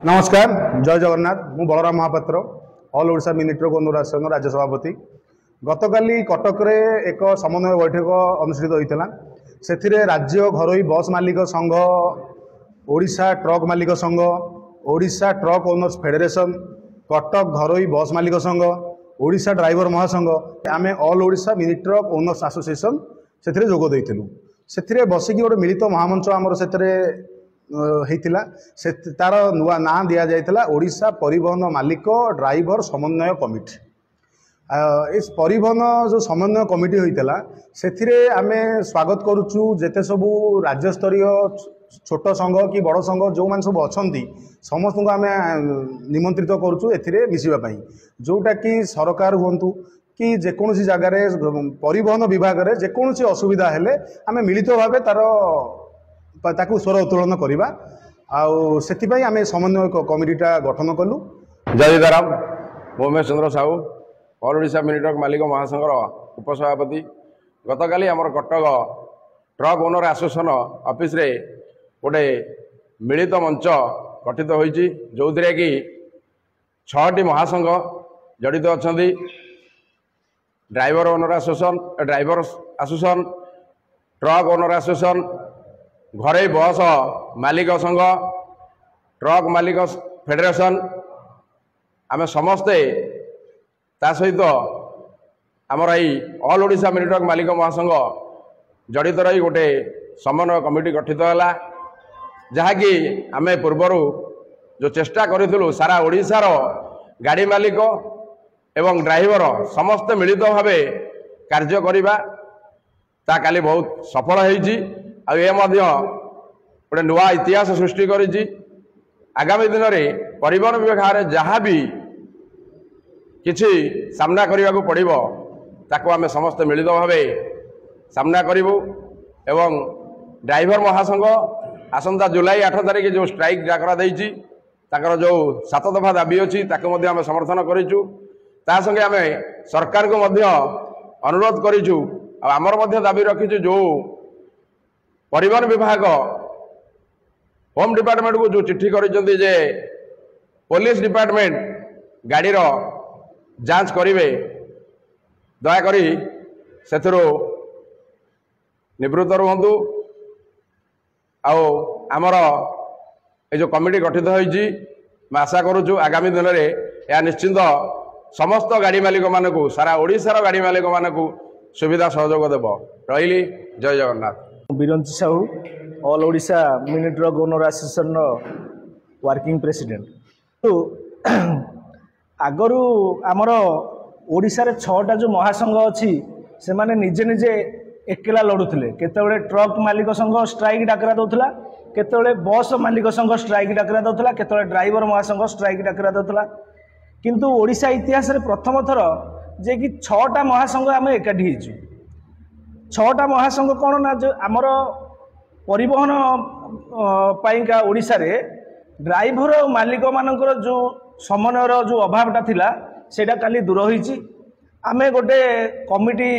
ନମସ୍କାର, ଜୟ ଜଗନ୍ନାଥ। ମୁଁ Balaram Mahapatra, all Odisha mini truck owner ଆସୋସିଏସନର ରାଜ୍ୟ ସଭାପତି। ଗତକାଲି କଟକରେ ଏକ ସମନ୍ୱୟ ବୈଠକ ଅନୁଷ୍ଠିତ ହୋଇଥିଲା। ସେଥିରେ ରାଜ୍ୟ ଘରୋଇ ବସ୍ ମାଲିକ ସଂଘ, ଓଡ଼ିଶା ଟ୍ରକ୍ ମାଲିକ ସଂଘ, Odisha truck owners federation, Cuttack ଘରୋଇ ବସ୍ ମାଲିକ ସଂଘ, ଓଡ଼ିଶା ଡ୍ରାଇଭର ମହାସଂଘ, ଆମେ all Odisha mini truck owners association ସେଥିରେ ଯୋଗ ଦେଇଥିଲୁ। ସେଥିରେ ବସିକି ଗୋଟେ ମିଳିତ ମହାମଞ୍ଚ ଆମର ସେଥିରେ ହେଇଥିଲା। ସେ ତାର ନୂଆ ନାଁ ଦିଆଯାଇଥିଲା ଓଡ଼ିଶା ପରିବହନ ମାଲିକ ଡ୍ରାଇଭର ସମନ୍ୱୟ କମିଟି। ଏ ପରିବହନ ଯେଉଁ ସମନ୍ୱୟ କମିଟି ହୋଇଥିଲା, ସେଥିରେ ଆମେ ସ୍ୱାଗତ କରୁଛୁ ଯେତେ ସବୁ ରାଜ୍ୟସ୍ତରୀୟ ଛୋଟ ସଂଘ କି ବଡ଼ ସଂଘ ଯେଉଁମାନେ ସବୁ ଅଛନ୍ତି, ସମସ୍ତଙ୍କୁ ଆମେ ନିମନ୍ତ୍ରିତ କରୁଛୁ ଏଥିରେ ମିଶିବା ପାଇଁ। ଯେଉଁଟାକି ସରକାର ହୁଅନ୍ତୁ କି ଯେକୌଣସି ଜାଗାରେ ପରିବହନ ବିଭାଗରେ ଯେକୌଣସି ଅସୁବିଧା ହେଲେ ଆମେ ମିଳିତ ଭାବେ ତାର ତାକୁ ସ୍ୱର ଉତ୍ତୋଳନ କରିବା। ଆଉ ସେଥିପାଇଁ ଆମେ ସମନ୍ୱୟ କମିଟିଟା ଗଠନ କଲୁ। ଜୟ ସୀତାରାମ। ମୁଁ Umesh Chandra Sahu, all Odisha mini truck ମାଲିକ ମହାସଂଘର ଉପସଭାପତି। ଗତକାଲି ଆମର କଟକ ଟ୍ରକ୍ ଓନର ଆସୋସିଏସନ୍ ଅଫିସରେ ଗୋଟେ ମିଳିତ ମଞ୍ଚ ଗଠିତ ହୋଇଛି, ଯେଉଁଥିରେ କି 6ଟି ମହାସଂଘ ଜଡ଼ିତ ଅଛନ୍ତି। Driver owner association, driver association, truck owner association, ଘରୋଇ ବସ୍ ମାଲିକ ସଂଘ, ଟ୍ରକ୍ ମାଲିକ ଫେଡେରେସନ୍, ଆମେ ସମସ୍ତେ ତା ସହିତ ଆମର ଏଇ ଅଲ୍ ଓଡ଼ିଶା ମିନି ଟ୍ରକ୍ ମାଲିକ ମହାସଂଘ ଜଡ଼ିତ ରହି ଗୋଟେ ସମନ୍ୱୟ କମିଟି ଗଠିତ ହେଲା, ଯାହାକି ଆମେ ପୂର୍ବରୁ ଯେଉଁ ଚେଷ୍ଟା କରିଥିଲୁ ସାରା ଓଡ଼ିଶାର ଗାଡ଼ି ମାଲିକ ଏବଂ ଡ୍ରାଇଭର ସମସ୍ତେ ମିଳିତ ଭାବେ କାର୍ଯ୍ୟ କରିବା, ତା କାଲି ବହୁତ ସଫଳ ହେଇଛି। ଆଉ ଏ ମଧ୍ୟ ଗୋଟେ ନୂଆ ଇତିହାସ ସୃଷ୍ଟି କରିଛି। ଆଗାମୀ ଦିନରେ ପରିବହନ ବିଭାଗରେ ଯାହା ବି କିଛି ସାମ୍ନା କରିବାକୁ ପଡ଼ିବ, ତାକୁ ଆମେ ସମସ୍ତେ ମିଳିତ ଭାବେ ସାମ୍ନା କରିବୁ। ଏବଂ ଡ୍ରାଇଭର ମହାସଂଘ ଆସନ୍ତା ଜୁଲାଇ 8 ତାରିଖ ଯେଉଁ ଷ୍ଟ୍ରାଇକ୍ ଡାକରା ଦେଇଛି, ତାଙ୍କର ଯେଉଁ 7 ଦଫା ଦାବି ଅଛି, ତାକୁ ମଧ୍ୟ ଆମେ ସମର୍ଥନ କରିଛୁ। ତା ସଙ୍ଗେ ଆମେ ସରକାରଙ୍କୁ ମଧ୍ୟ ଅନୁରୋଧ କରିଛୁ ଆଉ ଆମର ମଧ୍ୟ ଦାବି ରଖିଛୁ, ଯେଉଁ ପରିବହନ ବିଭାଗ ହୋମ୍ ଡିପାର୍ଟମେଣ୍ଟକୁ ଯେଉଁ ଚିଠି କରିଛନ୍ତି ଯେ ପୋଲିସ ଡିପାର୍ଟମେଣ୍ଟ ଗାଡ଼ିର ଯାଞ୍ଚ କରିବେ, ଦୟାକରି ସେଥିରୁ ନିବୃତ୍ତ ରୁହନ୍ତୁ। ଆଉ ଆମର ଏ ଯେଉଁ କମିଟି ଗଠିତ ହୋଇଛି, ଆମେ ଆଶା କରୁଛୁ ଆଗାମୀ ଦିନରେ ଏହା ନିଶ୍ଚିନ୍ତ ସମସ୍ତ ଗାଡ଼ି ମାଲିକମାନଙ୍କୁ, ସାରା ଓଡ଼ିଶାର ଗାଡ଼ି ମାଲିକମାନଙ୍କୁ ସୁବିଧା ସହଯୋଗ ଦେବ। ରହିଲି, ଜୟ Jagannath. Biranchi Sahu, all Odisha mini truck owner ଆସୋସିଏସନ୍ର ୱାର୍କିଂ ପ୍ରେସିଡେଣ୍ଟ। ଆଗରୁ ଆମର ଓଡ଼ିଶାରେ 6ଟା ଯେଉଁ ମହାସଂଘ ଅଛି, ସେମାନେ ନିଜେ ନିଜେ ଏକଲା ଲଢ଼ୁଥିଲେ। କେତେବେଳେ ଟ୍ରକ୍ ମାଲିକ ସଂଘ ଷ୍ଟ୍ରାଇକ୍ ଡାକରା ଦେଉଥିଲା, କେତେବେଳେ ବସ୍ ମାଲିକ ସଂଘ ଷ୍ଟ୍ରାଇକ୍ ଡାକରା ଦେଉଥିଲା, କେତେବେଳେ ଡ୍ରାଇଭର ମହାସଂଘ ଷ୍ଟ୍ରାଇକ୍ ଡାକରା ଦେଉଥିଲା। କିନ୍ତୁ ଓଡ଼ିଶା ଇତିହାସରେ ପ୍ରଥମ ଥର ଯେ କି 6ଟା ମହାସଂଘ ଆମେ ଏକାଠି ହେଇଛୁ। 6ଟା ମହାସଂଘ କ'ଣ ନା, ଯେଉଁ ଆମର ପରିବହନ ପାଇଁକା ଓଡ଼ିଶାରେ ଡ୍ରାଇଭର ଆଉ ମାଲିକମାନଙ୍କର ଯେଉଁ ସମନ୍ୱୟର ଯେଉଁ ଅଭାବଟା ଥିଲା, ସେଇଟା କାଲି ଦୂର ହୋଇଛି। ଆମେ ଗୋଟେ କମିଟି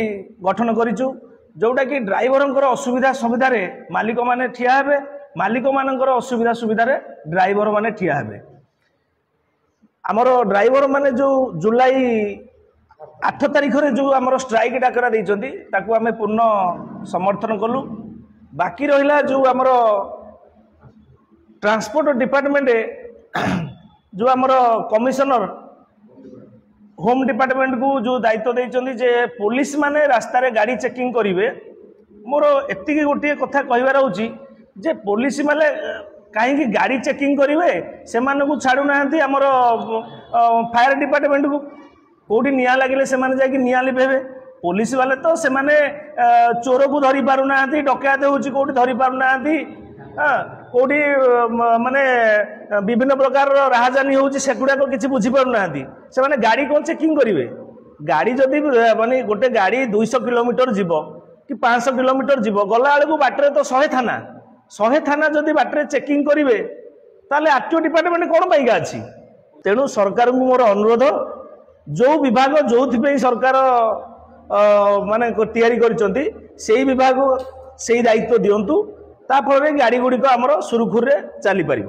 ଗଠନ କରିଛୁ, ଯେଉଁଟାକି ଡ୍ରାଇଭରଙ୍କର ଅସୁବିଧା ସୁବିଧାରେ ମାଲିକମାନେ ଠିଆ ହେବେ, ମାଲିକମାନଙ୍କର ଅସୁବିଧା ସୁବିଧାରେ ଡ୍ରାଇଭରମାନେ ଠିଆ ହେବେ। ଆମର ଡ୍ରାଇଭରମାନେ ଯେଉଁ ଜୁଲାଇ 8 ତାରିଖରେ ଯେଉଁ ଆମର ଷ୍ଟ୍ରାଇକ୍ ଡାକରା ଦେଇଛନ୍ତି, ତାକୁ ଆମେ ପୂର୍ଣ୍ଣ ସମର୍ଥନ କଲୁ। ବାକି ରହିଲା ଯେଉଁ ଆମର ଟ୍ରାନ୍ସପୋର୍ଟ ଡିପାର୍ଟମେଣ୍ଟ, ଯେଉଁ ଆମର କମିଶନର ହୋମ୍ ଡିପାର୍ଟମେଣ୍ଟକୁ ଯେଉଁ ଦାୟିତ୍ୱ ଦେଇଛନ୍ତି ଯେ ପୋଲିସ ମାନେ ରାସ୍ତାରେ ଗାଡ଼ି ଚେକିଂ କରିବେ, ମୋର ଏତିକି ଗୋଟିଏ କଥା କହିବାର ହେଉଛି ଯେ ପୋଲିସ ମାନେ କାହିଁକି ଗାଡ଼ି ଚେକିଂ କରିବେ? ସେମାନଙ୍କୁ ଛାଡ଼ୁନାହାନ୍ତି ଆମର ଫାୟାର ଡିପାର୍ଟମେଣ୍ଟକୁ। କେଉଁଠି ନିଆଁ ଲାଗିଲେ ସେମାନେ ଯାଇକି ନିଆଁ ଲିଭେଇବେ। ପୋଲିସ ବାଲେ ତ ସେମାନେ ଚୋରକୁ ଧରି ପାରୁନାହାନ୍ତି, ଡକାୟତ ହେଉଛି କେଉଁଠି ଧରି ପାରୁନାହାନ୍ତି, କେଉଁଠି ମାନେ ବିଭିନ୍ନ ପ୍ରକାରର ରାହାଜାନି ହେଉଛି, ସେଗୁଡ଼ାକ କିଛି ବୁଝିପାରୁନାହାନ୍ତି। ସେମାନେ ଗାଡ଼ି କ'ଣ ଚେକିଂ କରିବେ? ଗାଡ଼ି ଯଦି ମାନେ ଗୋଟେ ଗାଡ଼ି 200 କିଲୋମିଟର ଯିବ କି 500 କିଲୋମିଟର ଯିବ, ଗଲାବେଳକୁ ବାଟରେ ତ 100 ଥାନା, 100 ଥାନା ଯଦି ବାଟରେ ଚେକିଂ କରିବେ, ତାହେଲେ ଆର୍ ଟି ଓ ଡିପାର୍ଟମେଣ୍ଟ କ'ଣ ପାଇଁକା ଅଛି? ତେଣୁ ସରକାରଙ୍କୁ ମୋର ଅନୁରୋଧ, ଯେଉଁ ବିଭାଗ ଯେଉଁଥିପାଇଁ ସରକାର ମାନେ ତିଆରି କରିଛନ୍ତି, ସେଇ ବିଭାଗ ସେଇ ଦାୟିତ୍ୱ ଦିଅନ୍ତୁ। ତା ଫଳରେ ଗାଡ଼ି ଗୁଡ଼ିକ ଆମର ସୁରୁଖୁରୁରେ ଚାଲିପାରିବ।